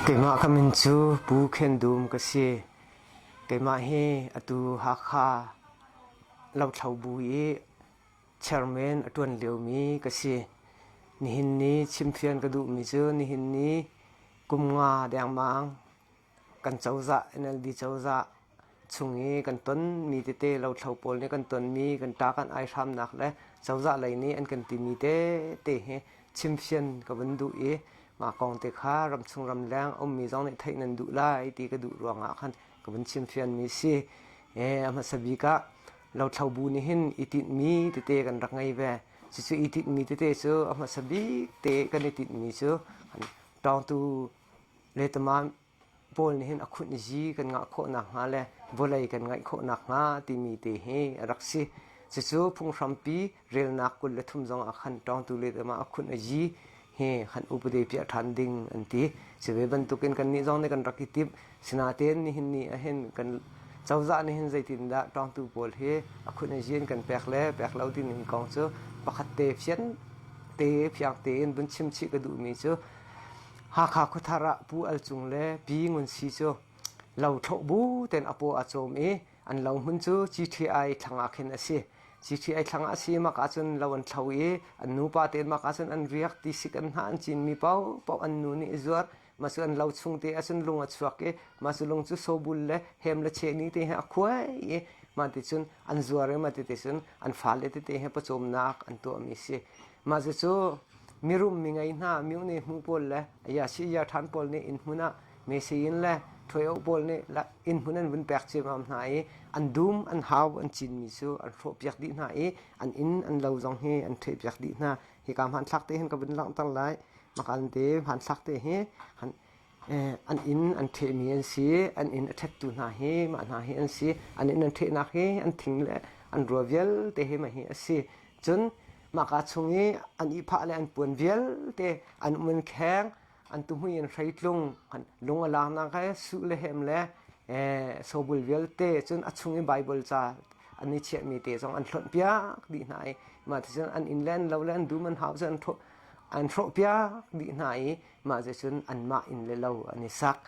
Keimah ka min cu Pu Khen Dum ka si. Keimah hi atu Hakha Lothlo bu i chairman a ṭuan liomi ka si. Nihin ni chimfian ka duhmi cu nihin ni kum nga dengmang kan cozah NLD cozah chung i kan tonmi tete lothlo pawl nih kan tonmi kan ṭa kan aihramnak le cozah lei nih an kan timi tete hi chimfian ka vun duh i mah kong te kha ramchung ramleng a ummi zong nih theih nan duh lai ti ka duh ruangah khan ka vun chimfianmi si. A hmasa bik ah lothlo bu nih hin i tinhmi tete kan rak ngei ve. Cucu i tinhmi tete cu a hmasa bik te kan i tinhmi cu ṭawngtu letama pawl nih hin a khunh zi kan ngah khawh nakhnga le vawlei kan ngaih khawh nakhnga timi te hi a rak si. Cucu phunghrampi relnak 23 zong ah khan ṭawngtu letama a khunh a zi hi khan upade piah ṭhan ding an ti. Cu ve bantukin kannih zong nih kan rak i timh. Sinain nihin ni ahhin kan cozah nih hin zeitindah ṭawngtu pawl hi a khunh a zi in kan pek le pek lo timi kong cu pakhat te fian te fiang tein vun chim chih ka duhmi cu Hakha khuathar ah Pu Al Cung le Pi Ngun Si cu lo thlawh bu tein a paw a cawm i an lo hmun cu GTI thlang ah khin a si. GTI thlang ah a si mak ahcun lo an thlo i an nupa tein mak ahcun an riak tisik an hnah an cinmi paohpaoh an nu nih a zuar. Mah cu an lo chung te ahcun lung a chuak i mah cu lung cu sobul le hem le chehni te he a khuai i mah ti cun an zuar i mah ti te cun an fale tete he pawcawmnak an tuahmi si. Mah cucu mirum mi ngei hna myone hmu pawl le ayasi ya ṭhan pawl nih inn hmun ah mesiin le ṭhuai pawl nih inn hmun an vun pek ciammam hna i an dum an hau an cinmi cu an hrawhpiak dih hna i an inn an lo zong hi an ṭhehpiak dih hna. Hika hmanthlak te hin ka vun langhter lai. Makan te hmanthlak te hi an inn an ṭhehmi an si. An inn a ṭhettu hna hi mah hna hi an si. An inn an ṭhehnak hi an thing le an rua vialte hi mah hi a si. Cun mahka chung i an ihphah le an puan vialte an um in kheng an tuhmui in hreitlung lung a laknak he su le hem le sobul vialte cun a chung i Bible ca an i chiahmi te zong an hlonh piak dih hna i mah ti cun an inn le an lo le an dum an hau cu an an hrawh piak dih hna i mah cu cun anmah inn le lo an i sak.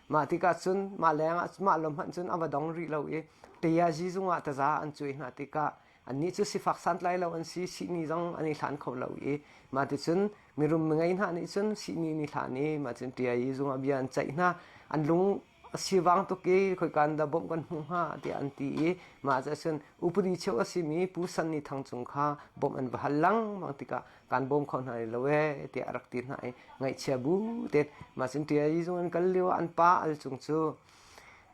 Mah tikah cun mah lengah mah lo hmanh cun a va dong rih lo i Tayazi zung ah taza an cuai hna tikah Annih cu sifak santlai lo an si, sihni zong an i hlan kho lo i mah ticun mirum mingei hna nih cun sihni ni hlan i mah cun ṭiai i zung ah bia an ceih hna. An lung a sivang tuk i khoika in dah bawmh kan hmuh hnga tiah an ti i mah cun upadi cheu a simi Pu San Ni Thang Cung kha bawmh an va hal lengmang tikah kan bawm kho hna lo ee tiah a rak ti hna i ngaihchia bu tein mah cun ṭiai zung an kal lio ah an pa Al Cung cu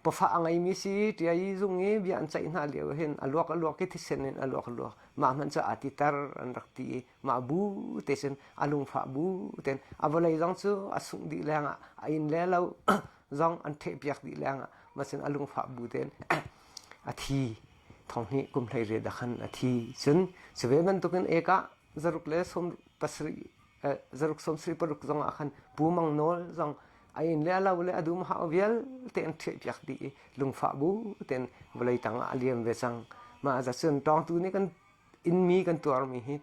Pafa a ngeimi si ṭiai zung i bia an ceih hna lio hin a luak a luak i thisen in a luak a luak. Mah hmanh cu aa titer an rak ti i mah bu te cun a lungfah bu tein a vawlei zong cu a sungh dih lengah a inn le lo zong an ṭhehpiak dih lengah mah cun a lungfah bu tein a thi. Thonghnih kum 18 ah khan a thi. Cun cu ve bantukin ekah zaruk le sawm pasarih zaruk sawm sarih paruk zong ah khan Pu Mang Nawl zong a inn le a lo le a dum hau vialte an ṭhiahpiak dih i lungfah bu tein vawlei tang ah a liam ve cang. Mah za cun tawngtu nih kan innmi kan tuarmi hi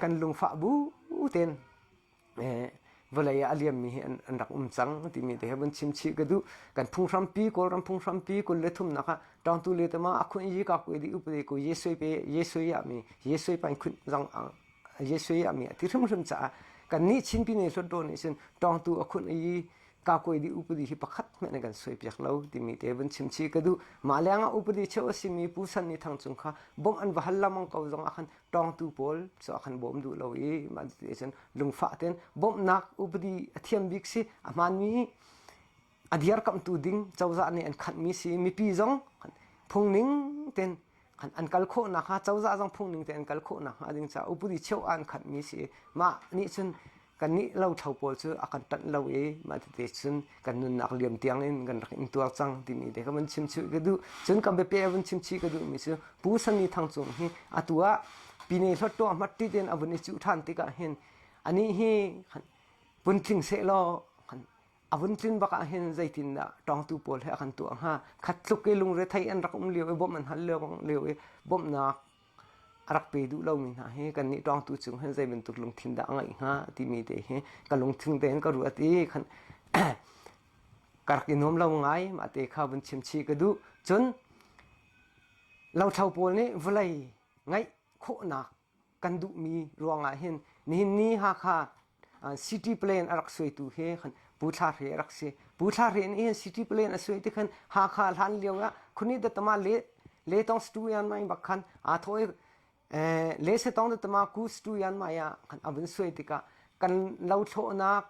kan lungfah bu tein vawlei ah a liammi hi an rak um cang timi te he vun chim chih ka duh. Kan phunghrampi Kawlram phunghrampi 23 nak ah tawngtu le tama a khun yi ka ku di upade ku ye sui pe ye sui ya mi ye sui pan khun zong Jesuh a mi a ti hrimhrim caah kannih Chin Pyine Hluttaw nih cun tawngtu a khunh i kakuai dih upadi hi pakhat hmanh in kan suaipiak lo timi te vun chim chih ka duh. Mah lengah upadi cheu a simi Pu San Ni Thang Cung kha bawmh an va hal lengmang ko zong ah khan tawngtu pawl cu a khan bawm duh lo i mah ti cun lungfah tein bawmhnak upadi a thiam bik si a hmaanmi a diarkamhtu ding cozah nih an khanhmi si mipi zong phungning tein an kal khawh nakhnga cozah zong phungning tein an kal khawh nakhnga ding caah upadi cheu an khanhmi si mah nih cun kannih lothlo pawl cu a kan ṭanh lo i mah tete cun kan nunnak liam tiang in kan rak in tuar cang timi te kha vun chim chih ka duh cun kan biape vun chim chih ka duhmi cu Pu Sani Thang Cung hi atu ah Pine Hluttaw hmat ti tein a vun i cuh ṭhan tikah hin anih hi vun tling sehlaw a vun tlin bak ah hin zeitindah tawngtu pawl he a kan tuah hnga khat tluk i lungrethei an rak um lio i bawmh an hal lio lio i bawmhnak a rak pe duh lomi hna hi kannih ṭawngtu cung hin zei bantuk lungthin dah a ngeih hnga timi te hi ka lungthin tein ka ruat i khan ka rak i nuam lo ngai. Mah te kha vun chim chih ka duh. Cun lothlo pawl nih vawlei ngeih khawhnak kan duhmi ruangah hin nihin ni Hakha city plan a rak suaitu hi khan Pu Thla Hre a rak si. Pu Thla Hre nih hin city plan a suai ti khan Hakha hlan lio ah khuni da tama le le tong stu yan mai bak khan aa thaw i le se tong da tama ku stu yan mai ah khan a vun suai tikah kan lo thlawhnak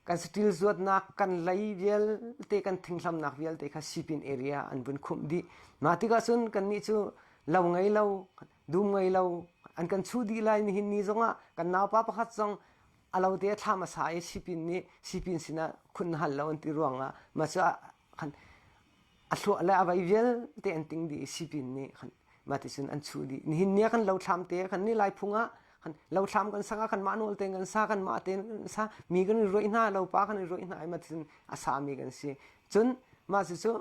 kan saṭil zuatnak kan lei vialte kan thinghlamnak vialte kha sipin area an vun khumh dih. Mah tikah cun kannih cu lo ngei lo, dum ngei lo an kan chuh dih lai. Nihin ni zongah kan naupa pakhat zong a lo te a thlam a sa i sipin nih sipin sinah khun hal lo an ti ruangah mah cu khan a hluah le a vai vialte an ting dih i sipin nih khan mah ti cun an chuh dih. Nihin ni ah kan lo thlam te kan ni lai phung ah kan lo thlam kan sak ah kan mah nawl tein kan sa, kan mah tein kan sa, mi kan i ruaih hna, lo pa kan i ruaih hna i mah ti cun a sa mi kan si. Cun mah cu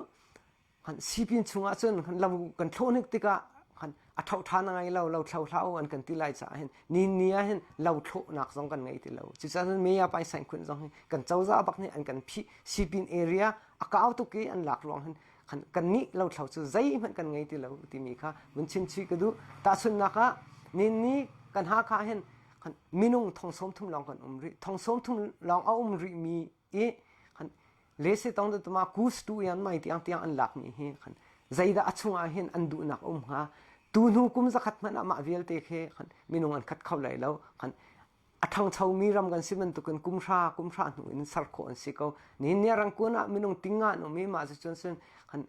kan sipin chungah cun kan lo kan thlawh hnik tikah kan a tho ṭhan a ngei lo, lo thlo hlah u an kan ti lai caah hin ni ni ah hin lo thlawhnak zong kan ngei ti lo. Cucaah cun mea pai sain khun zong hi kan cozah bak nih an kan phih. Sipin area a kau tuk i an lak ruang hin kan kannih lo thlo cu zeihmanh kan ngei ti lo timi kha vun chim chih ka duh. Tahchunhnak ah nin ni kan Hakha hin kan minung thong 30 lawng kan um rih. Thong 30 lawng a um rih mi i kan le se tong tuma kus tu yan mai tiang tiang an lak mi hi kan zeidah a chungah hin an duhnak um hnga? Tu hnu kum zakhat hmanh ah mah vialte khi kan minung an khat kho lai lo. Kan a ṭhangchomi ram kan si bantukin kum hra kum hra hnu in ser khawh an si ko. Nihin ni Rangoon ah minung tinga an um i mah cucun cun kan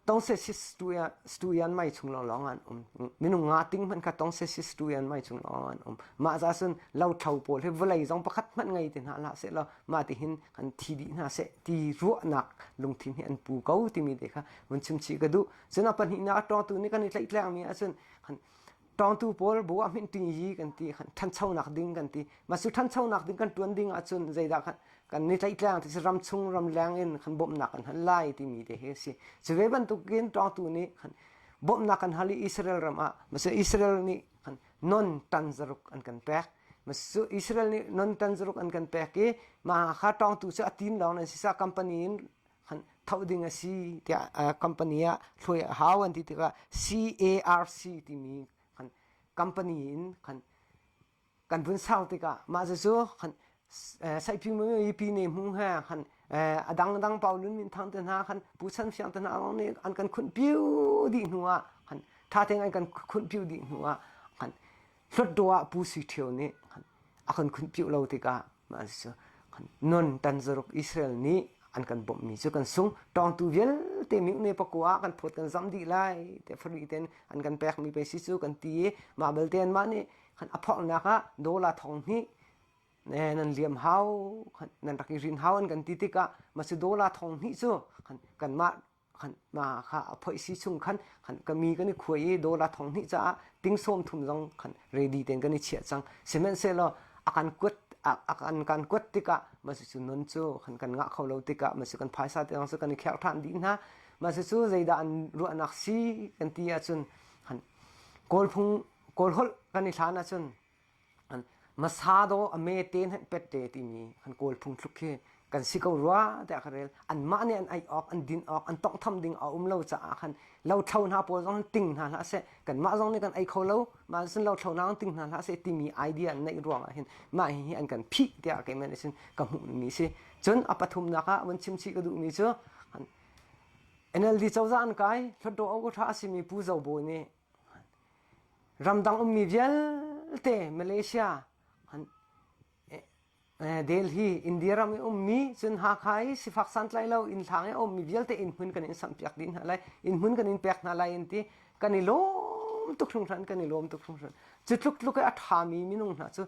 tongse si stuyan mai chung lawnglawng an um. Minung nga ting hmanh kha tongse si stuyan mai chung lawng an um. Mah za cun lothlo pawl hi vawlei zong pakhat hmanh ngei ti hna hlah seh law mah ti hin kan thi dih hna seh ti ruahnak lungthin hi an pu ko timi te kha vun chim chih ka duh. Cun a pahnihnak a tawngtu nih kan i tlaihtleng mi ahcun tawngtu pawl bu ah hmin ting yi kan ti, kan ṭhanchonak ding kan ti. Mah cu ṭhanchonak ding kan ṭuan ding ahcun zeidah kan kan ni tlaihtleng ti ram chung ram leng in kan bawmhnak kan hal lai timi te hi a si. Cu ve bantukin tawngtu nih kan bawmhnak kan hal i Israel ram ah mah Israel nih kan non tan zaruk an kan pek. Mah Israel nih non tan zaruk an kan pek i mah kha tawngtu cu a tin lawng nan sisa company in khan tho ding a si tiah company ah hluai a hau an ti tikah CARC timi khan company in khan kan vun ser tikah mah cu khan saiphi pi ne hmu he khan a dang dang Paulun min thang te hna khan Pu Chan Fiang te hna nih an kan khunh piu dih hnu ah khan tha tein an kan khunh piu dih hnu ah khan Hlawtdaw ah Pu Sui Ṭhio nih a kan khunhpiuh lo tikah mah cu non tan zaruk Israel nih an kan bawmhmi cu kan sung. Tawngtu vialte mihne pakua ah kan phawt kan zam dih lai tiah fari ten an kan pekmi pei si cu kan ti i mah belte anmah nih khan a phorhnak ah dollar thong hnih nan liam hau, nan rak i rin hau an kan ti tikah mah cu dollar thong hnih cu kanmah khan ma kha a phoih si chung khan khan ka mi kan i khuai i dollar thong hnih caah ting sawm thum zong khan ready ten kan i chiah cang. Sihmanhsehlaw a kan kuat a kan kan kuat tikah ma cu non cu khan kan ngah kho lo tikah ma cu kan phaisa te zong cu kan i kherh ṭhan dih hna. Ma cu zeidah an ruahnak si kan ti ahcun khan kawl phung kawl holh kan i hlan ahcun Masado a me te hmanh pet te timi kan Kawl phungthluk khi kan si ko rua tiah ka rel. Anmah nih an ei awk, an din awk, an tawnghtham ding a um lo caah khan lothlo hna pawl zong ting hna hlah seh, kanmah zong nih kan ei kho lo, mah cun lothlo hna ting hna hlah seh timi idea an neih ruangah hin mah hihi an kan phih tiah keimah nih cun ka hmuhmi si. Cun a pathumnak ah vun chim chih ka duhmi cu NLD cozah an kai, Hlawtdaw Aw ṭha a simi Pu Zo Bawi nih Ramdang ummi vialte Malaysia, Delhi, India ram i ummi, cun Hakha i sifak santlai lo innhlang i a ummi vialte innhmun kan in samhpiak dih hna lai, innhmun kan in pek hna lai an ti. Kan i lawm tuk hringhran, kan i lawm tuk hringhran. Cu tluk tluk i a ṭhami minung hna cu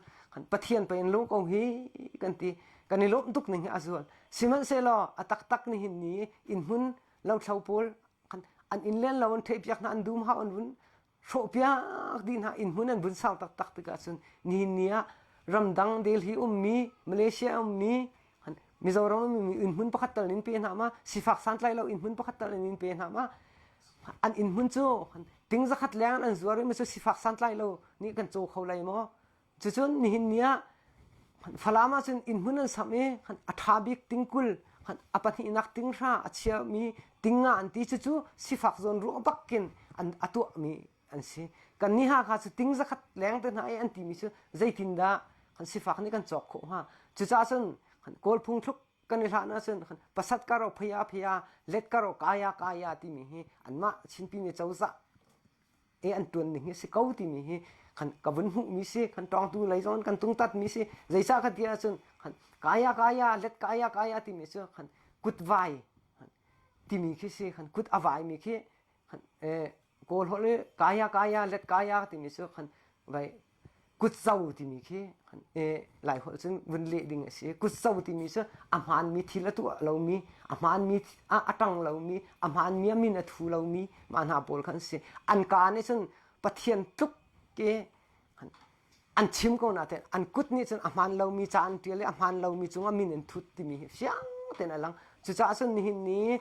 Pathian pei in lung ko hi kan ti. Kan i lawmh tuk ning hi a zual. Sihmanhsehlaw a taktak nihin ni innhmun lothlo pawl an inn len lo an theihpiak hna, an dum hau an vun hrawhpiak dih hna, inn hmun an vun sau taktak tikah cun nihin ni ah ramdang Delhi ummi, Malaysia ummi, Mizoram ummi inn hmun pakhat tal in pe hna ma, sifak santlai lo inn hmun pakhat tal in pe hna ma, an inn hmun cu. Ting zakhat leng an zuar i cu sifak santlai lo nih kan caw kho lai maw? Cucun nihin ni ah Falam ah cun inn hmun an samh i a ṭha bik tingkul a pahnihnak tinghra a chiami tinga an ti cucu sifak zawn ruah bakin an a tuahmi an si. Kannih Hakha cu ting zakhat leng te hna i an timi cu zeitindah kan sifak nih kan cawk khawh hnga. Cucaah cun Kawl phungthluk kan i hlan ahcun pasat karo phaya phaya let karo kaya kaya timi hi anmah Chinpi nih cozah e an tuan ning hi si ko timi hi kan ka vun hmuh mi si kan tawngtu lei zong kan tungtat mi si zeicah ka ti ahcun kaya kaya let kaya kaya timi cu kan kut vai timi khi si kan kut a vai mi khi kawl holh i kaya kaya let kaya timi cu kan vai kutzo timi khi Lai holh cun vun leh ding a si. Kutzo timi cu a hmaanmi thil a tuah lomi, a hmaanmi a ṭang lomi, a hmaanmi a min a thu lomi mah hna pawl kha an si. An kaa nih cun Pathian tluk i an chim ko nain an kut nih cun a hmaan lomi ca an ṭial i a hmaan lomi cungah min an thut timi hi fiang tein a lang. Cucaah cun nihin ni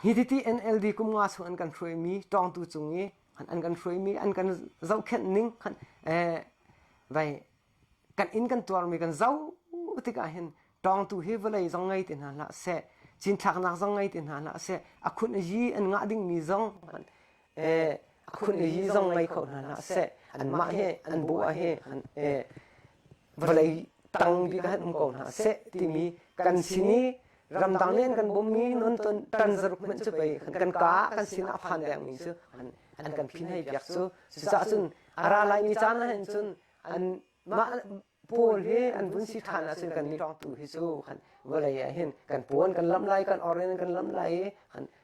Hi titi NLD kum nga chung an kan hruaimi ṭawngtu cung i an kan hruaimi an kan zohkhenh ning vai kan inn kan tuarmi kan zoh tikah hin ṭawngtu hi vawlei zong ngei ti hna hlah seh cinthlaknak zong ngei ti hna hlah seh a khun a yi an ngah dingmi zong a khun a yi zong ngei kho hna hlah seh anmah he an bu ah he vawlei tang bik ah um ko hna seh timi kan sin i ramdang nih an kan bawmmi non ton tan zaruk hmanh cu pei kan ka kan sin ah phan dengmi cu an kan phin hei piak cu cucaah cun a ra laimi caan ah hin cun an mah pawl hi an vun si ṭhan ahcun kan nih tu hi cu kan vawlei ah hin kan puan kan lamh lai kan or in kan lamh lai i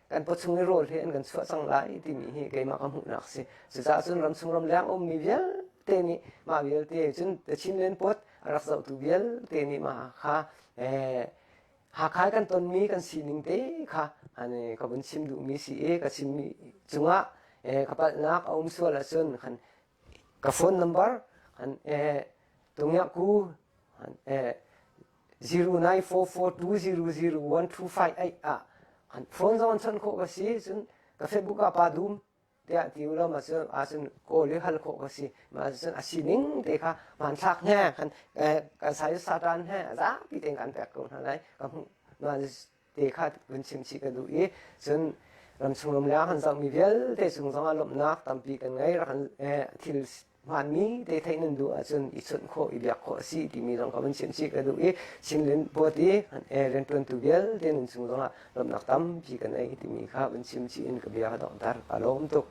kan pawchung i rawl hi an kan chuah cang lai timi hi keimah ka hmuhnak si. Cucaah cun ramchung ramleng ummi vialte nih mah vialte cun The Chinland Post a rak zohtu vialte nih mah kha Hakha kan tonmi kan sining te kha ka vun chim duhmi si i ka chimmi cungah ka palhnak a um sual ahcun kan ka phone number kan tungyaku 0944200125 ah phone zong chawnh khawh ka si cun ka Facebook ah pa dum tiah ti u law mah cu ahcun kawl i hal khawh ka si mah cun a sining te kha hmanthlak he kan kan sai satan he zapi tein kan pek ko hna lai ka hmuh mah te kha vun chim chih ka duh i cun ramchung ramleng kan zohmi vialte cung zongah lawmhnak tampi kan ngei rak kan thil hmaanmi te theih nan duh ahcun i chawnh khawh i biak khawh a si timi zong ka vun chim chih ka duh i Chinland Board i rianṭuantu vialte nan cung zongah lawmhnak tampi kan ei timi kha vun chim chih in ka bia ka donghter. Ka lawm tuk.